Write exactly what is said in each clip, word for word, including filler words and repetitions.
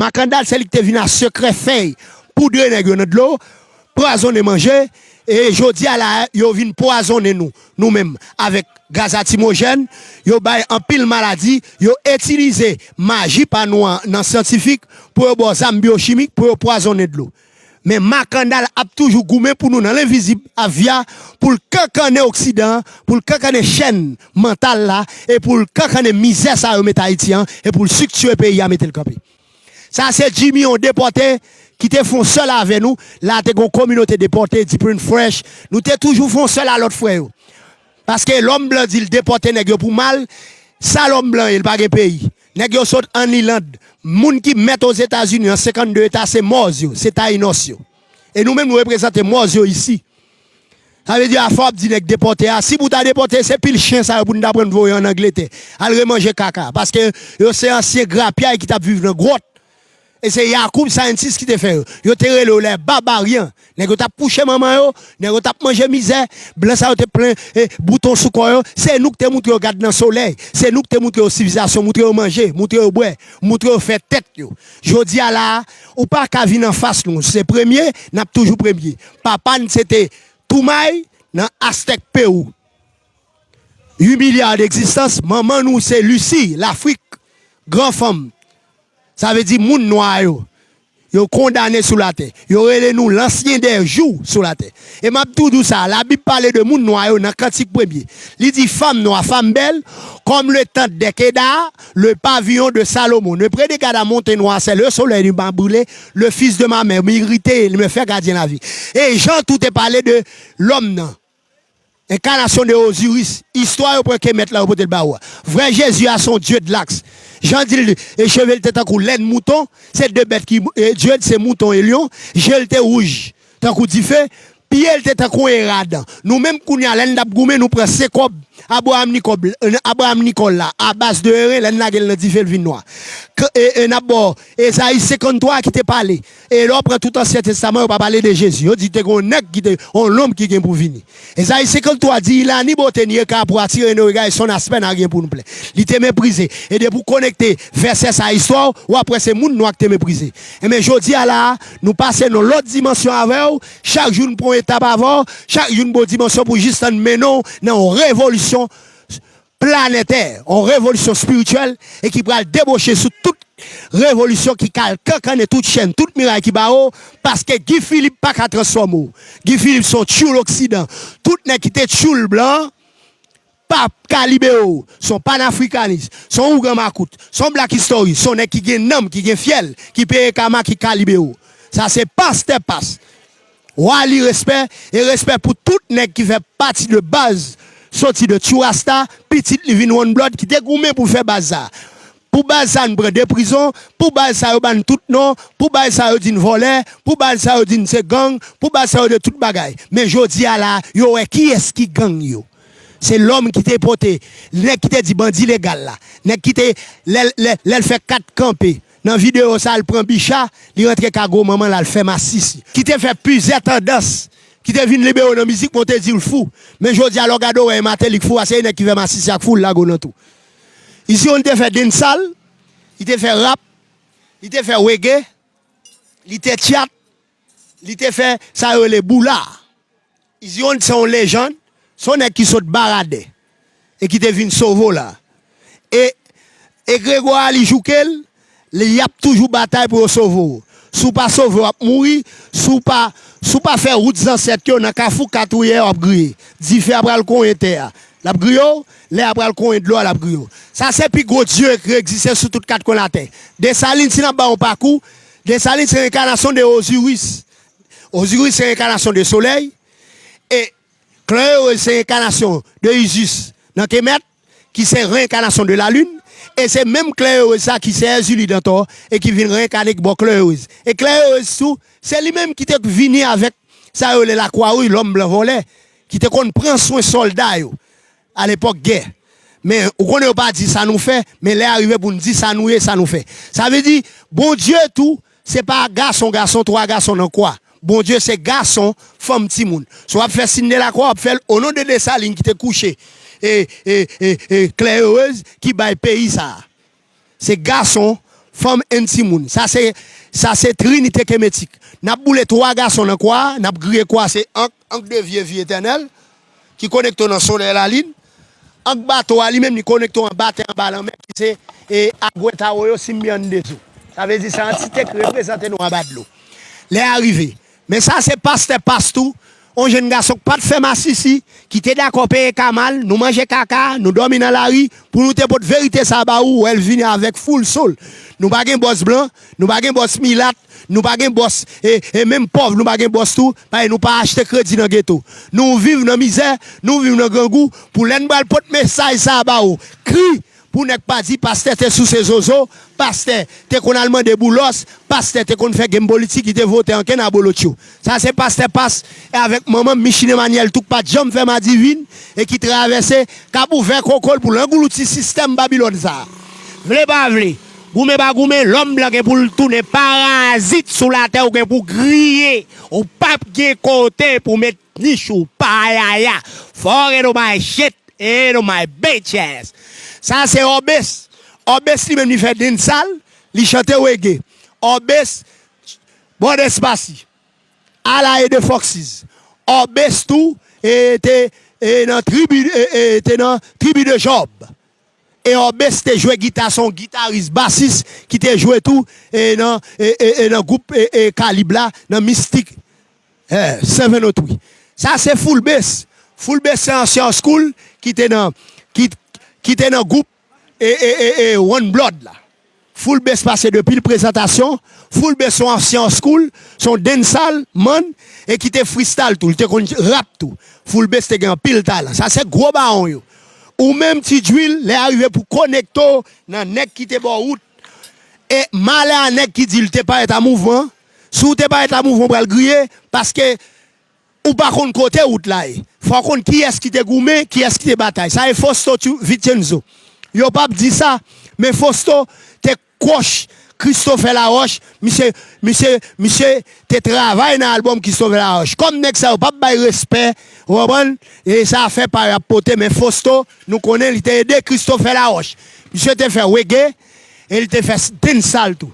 Makandal, se li ki te vin a sekrè fèy, poudre nèg yo nan dlo, pwazonnen manje, e jodi a la, yo vin pwazonnen nou, nou menm, avèk gaz lakrimojèn, yo bay anpil maladi, yo itilize maji pa nou an nan syantifik pou yo ba w zam byochimik, pou yo pwazonnen dlo. Men Makandal ap toujou goumen pou nou nan lenvizib avya, pou l kankannen Oksidan an, pou l kankannen chèn mantal la, e pou l kankannen mizè sa yo met Ayiti an, e pou l siktire peyi a, mete l kanpe. Sa se Jimmy, yon depòte ki te fè yon sèl avè nou. La te gon kominote depòte, Deep and Fresh. Nou te toujou fè yon sèl a lòt frè yo. Paske lòm blan di l depòte nèg yo pou mal. Sa lòm blan ye, l pa gen peyi. Nèg yo sot ann Iland. Moun ki mèt Ozetazini an senkannde eta se Mòz yo, se Tayinòs yo. E nou menm nou reprezante Mòz yo isi. Sa vle di afè w ap di nèg depòte a, si pou ta depòte, se pil chen sa yo pou n ta pran voye ann Angletè. Al remanje kaka. Paske yo se ansyen grapyay ki t ap viv nan gwòt. E se Yakoub Sayentis ki te fè yo. Yo te rele yo lè babaryen. Nèg yo t ap kouche manman yo, nèg yo t ap manje mizè, blan sa yo te plen e, bouton sou kò yo. Se nou ki te moutre yo gad nan solèy. Se nou ki te moutre yo sivilizasyon, moutre yo manje, moutre yo bwè, moutre yo fè tèt yo. Jodi a la a, ou pa ka vin anfas nou. Se premye, n ap toujou premye. Papa n se te Toumay nan Aztèk Pewou. Uit milya degzistans, manman nou se Lisi, Lafrik, gran fanm. Sa vle di moun nwa yo. Yo kondane sou latè. Yo rele nou l'ancien des jours sou latè. E m ap tou di w sa, Labib pale de moun nwa yo nan Kantik premye. Li di, femme noire, femme belle, comme le tente de Kedar, le pavillon de Salomon. Ne prenez garde à monter noir, c'est le soleil de ma brûlée, le fils de ma mère, m'irriter, il me fait gardien la vie. E Jan tou te pale de lòm nan. Enkanasyon de Oziris. Istwa yo pran Kemet la, yo pote l ba ou a. Vrè Jezi a se yon dye de laks. Jan di l, e cheve l te tankou lenn mouton, se de bèt ki, e, dye se mouton e lyon, je l te wouj tankou dife, pye l te tankou yon eradan. Nou menm kounye a, lè n t ap goumen, nou pran senkòb, Abraham Nicole, Abraham Nicole la, a baz de eren, lè n lage l nan dife, l vin nwa. K-, e, e n ap ba w Ezayi senkanntwa ki te pale. E lè w pran tout Ansyen Testaman, yo pa pale de Jezi. Yo di te gen yon nèg ki te, yon lòm ki gen pou vini. Ezayi senkanntwa di, il a ni beauté ni éclat pour attirer nos regards, et son aspect n'a rien pour nous plaire. Li te meprize. E depi w konekte vèsè sa a istwa w, w ap wè se moun nwa ki te meprize. Enben, jodi a la a, nou pase nan lòt dimansyon avè w. Chak jou n pran yon etap avè w. Chak jou n ba w dimansyon pou jis tann mennen w nan yon revolisyon planetè, yon revolisyon espirityèl e ki pral deboche sou tout revolisyon ki kal kankannen tout chèn, tout miray ki ba w, paske Guy Philippe pa ka transfòme w. Guy Philippe se yon tchoul oksidan. Tout nèg ki te tchoul blan, pa ka libere w. Se yon panafrikanis, se yon ougan makout, se yon black history, se yon nèg ki gen nanm, ki gen fyèl, ki peye kama, ki ka libere w. Sa se pastè pas. Wali respè, e respè pou tout nèg ki fè pati de baz, soti de Tchou Rasta, pitit li vin One Blood, ki te goumen pou fè baz sa. Pou baz sa n pran de prizon, pou baz sa yo ba n tout non, pou baz sa yo di n vòlè, pou baz sa yo di n se gang, pou baz sa yo de tout bagay. Men jodi a la, yo wè kiyès ki gang yo. Se lòm ki te pote, nèg ki te di bandi legal la, nèg ki te, lè, lè, lè l fè kat kanpe, nan videyo sa, l pran bicha, li rantre ka gwo manman l al fè masisi. Ki te fè plizyè tandans, ki te vin libere w nan mizik, men w te di l fou. Men jodi a, lè w gade w wè e Martelly k fou a, se nèg ki fè masisi ak fou l lage w nan tou. Izi, yon te fè dancehall, li te fè rap, li te fè reggae, li te tchat, li te fè sa yo rele boula. Izion se yon lejann, se yon nèg ki sot Baradè e ki te vin sove w la. E egregwa a li jouke l, li ap toujou batay pou yo sove w. Si w pa sove, w ap mouri. Si w pa, si w pa fè wout zansèt yo nan kafou Katwiyè, w ap griye. Dife a pral konyen tè a, l ap griye w. Lè a pral konyen dlo a, l ap griye w. Sa se pi gwo dye ki egziste sou tout kat kwen latè. Desalin, si n ap ba w yon pakou, Desalin se enkanasyon de Oziris. Oziris se enkanasyon de solèy. E Klè Erez se enkanasyon de Isis nan Kemet, ki se reenkanasyon de Lalin, e se menm Klè Erez sa ki se Èzili Dantò, e ki vin reenkane bò Klè Erez. E Klè Erez tou, se li menm ki te vini avèk sa yo rele Lakwa Wouj, lòm blan vòlè, ki te konn pran swen sòlda yo alepòk gè. Men, ou konnen yo pa di sa nou fè, men lè a rive pou n di sa nou ye, sa nou fè. Sa vle di, Bondye tou, se pa gason, gason, twa gason nan kwa. Bondye se gason, fanm, timoun. Si w ap fè siy de lakwa, w ap fè l o non de Desalin ki te kouche e, e, e, e Klè Erez ki bay peyi sa a. Se gason, fanm and timoun. Sa se, sa se trinite kemetik. N ap boule twa gason nan kwa a, n ap griye kwa a, se ank, ank de vye vi etènèl, ki konekte w nan solèy lalin. Ank bato a li menm, li konekte w anba tè, anba lanmè, ki se, e, Aguentawoyo Simbiandezo. Sa vle di se antite k reprezante nou anba dlo. Lè a rive. Men sa se pastè Pas tou, yon jenn gason k pa t fè masisi, ki te dakò peye kama l, nou manje kaka, nou dòmi nan lari, pou nou te pot verite sa ba ou, wè l vini avèk full soul. Nou pa gen bòs blan, nou pa gen bòs milat, nou pa gen bòs, e, e menm pòv, nou pa gen bòs tou, paske nou pa achte kredi nan geto. Nou viv nan mizè, nou viv nan grangou, pou lè n pral pot mesaj sa ba ou, kri, pou nèg pa di pastè te souse zozo, pastè te konn al mande boulòs, pastè te konn fè game politik, li te vote ankenn abolotcho. Sa se pastè Pas, e avèk manman m Michine Emmanuel tou k pa t janm fè madivin, e ki travèse, k ap ouvè koko l pou l angoulouti sistèm Babilòn sa a. Vle pa vle, goumen pa goumen, lòm blan gen pou l tounen parazit sou latè, ou gen pou griye, ou p ap gen kote pou met nich ou, payaya, forget all my shit, ain't all my bitches. Sa se Obes. Obes li menm li fè dancehall, li chante reggae. Obes, Bòdèspasi, Ala e de Foxes. Obes tou, e, te, e, nan tribi, e, e, te nan tribi de Jòb. E Obes te jwe gita, se yon gitaris, basis ki te jwe tou, e, nan, e, e, e, nan gwoup, e, e, Kalib la, nan Mistik, e, Seven oh three. Sa se Full Bass. Full Bass se ansyen Old School ki te nan, ki, ki te nan gwoup, e, e, e, e, One Blood la. Full Bass pase de pil prezantasyon. Full Bass se yon ansyen Old School, se yon dancehall man, e ki te freestyle tou, li te konn rap tou. Full Bass te gen anpil talan. Sa se gwo bawon yo. Ou menm Ti Djwil, lè a rive pou konekte w nan nèg ki te ba w wout. E malè a nèg ki di l te parèt a mouvman. Si w te parèt a mouvman, w pral griye, paske ou pa konn kote wout la ye. Fò w konn kiyès ki te goumen, kiyès ki te batay. Sa e Fausto Vicenzo. Yo p ap di sa, men Fausto te kwòch Christopher Laroche, misye, misye, misye te travay nan albòm Christopher Laroche. Kòm nèg sa yo p ap bay respè, ou konprann? E sa fè pa y ap pote, men Fausto, nou konnen li te ede Christopher Laroche. Misye te fè reggae, e li te fè dancehall tou.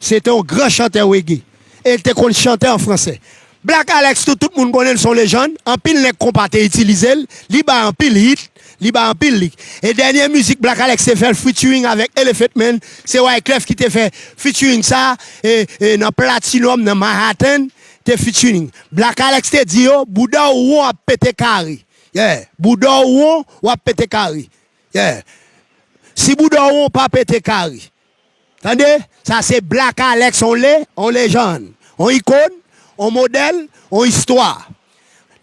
Se te yon gran chantè reggae. E li te konn chante an fransè. Black Alex tou, tout moun konnen l se yon lejann. Anpil nèg konpa te itilize l. Li bay anpil hit, li bay anpil lik. E dènye mizik Black Alex te fè l featuring avèk Elephant Man, se Wyclef ki te fè featuring sa, e, e nan Platinum, nan Manhattan, te featuring. Black Alex te di yo, bouda w won ap pete kare. Yeah. Bouda w won, w ap pete kare. Yeah. Si bouda w won, pa pete kare. Tande, sa se Black Alex, on le, on lejann, on ikòn, on modèl, on istwa.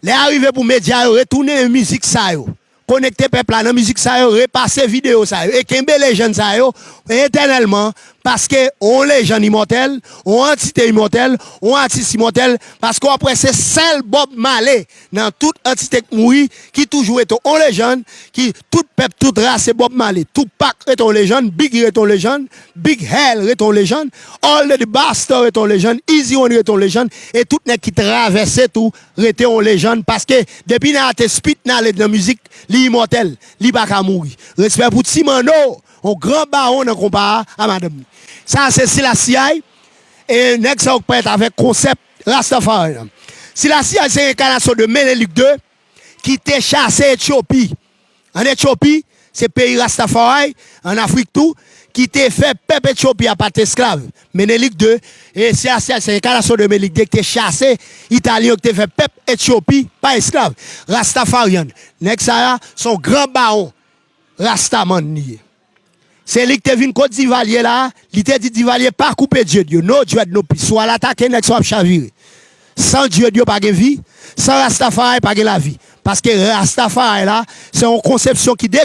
Lè a rive pou medya yo retounen mizik sa yo. Konekte pèp la nan mizik sa yo, repase videyo sa yo, e kenbe lejann sa yo etènèlman, paske on lejann imòtèl, on antite imòtèl, on atis imòtèl, paske w ap wè se sèl Bob Marley nan tout antite k mouri, ki toujou rete on lejann, ki tout pèp, tout ras, se Bob Marley. Tupac rete on lejann, Biggie rete on lejann, Big L rete on lejann, All the Bastard rete on lejann, Eazy One rete on lejann, e tout nèg ki travèse tou rete on lejann, paske depi nèg la te spit knowledge nan mizik, li imòtèl, li pa ka mouri. Respè pou Ti Manno, on gran bawon nan konpa a, a madanm li. Sa se Selassie I, e nèg sa yo k parèt avèk konsèp Rastafari an. Selassie I se enkanasyon de Menelik de, ki te chase Etyopi. An Etyopi, se peyi Rastafari, an Afrik tou, ki te fè pèp Etyopi a pa t esklav. Menelik de, e se, se, se enkanasyon de Menelik de ki te chase Italyen yo, ki te fè pèp Etyopi pa esklav. Rastafarian. Nèg sa a, se yon gran bawon. Rastaman li ye. Se li ki te vin kot Divalye la, li te di Divalye pa koupe dread yo, no dread, no peace. Si w al atake nèg sa w ap chavire. San dread yo pa gen vi, san Rastafari pa gen lavi. Paske Rastafari la, se yon konsepsyon ki de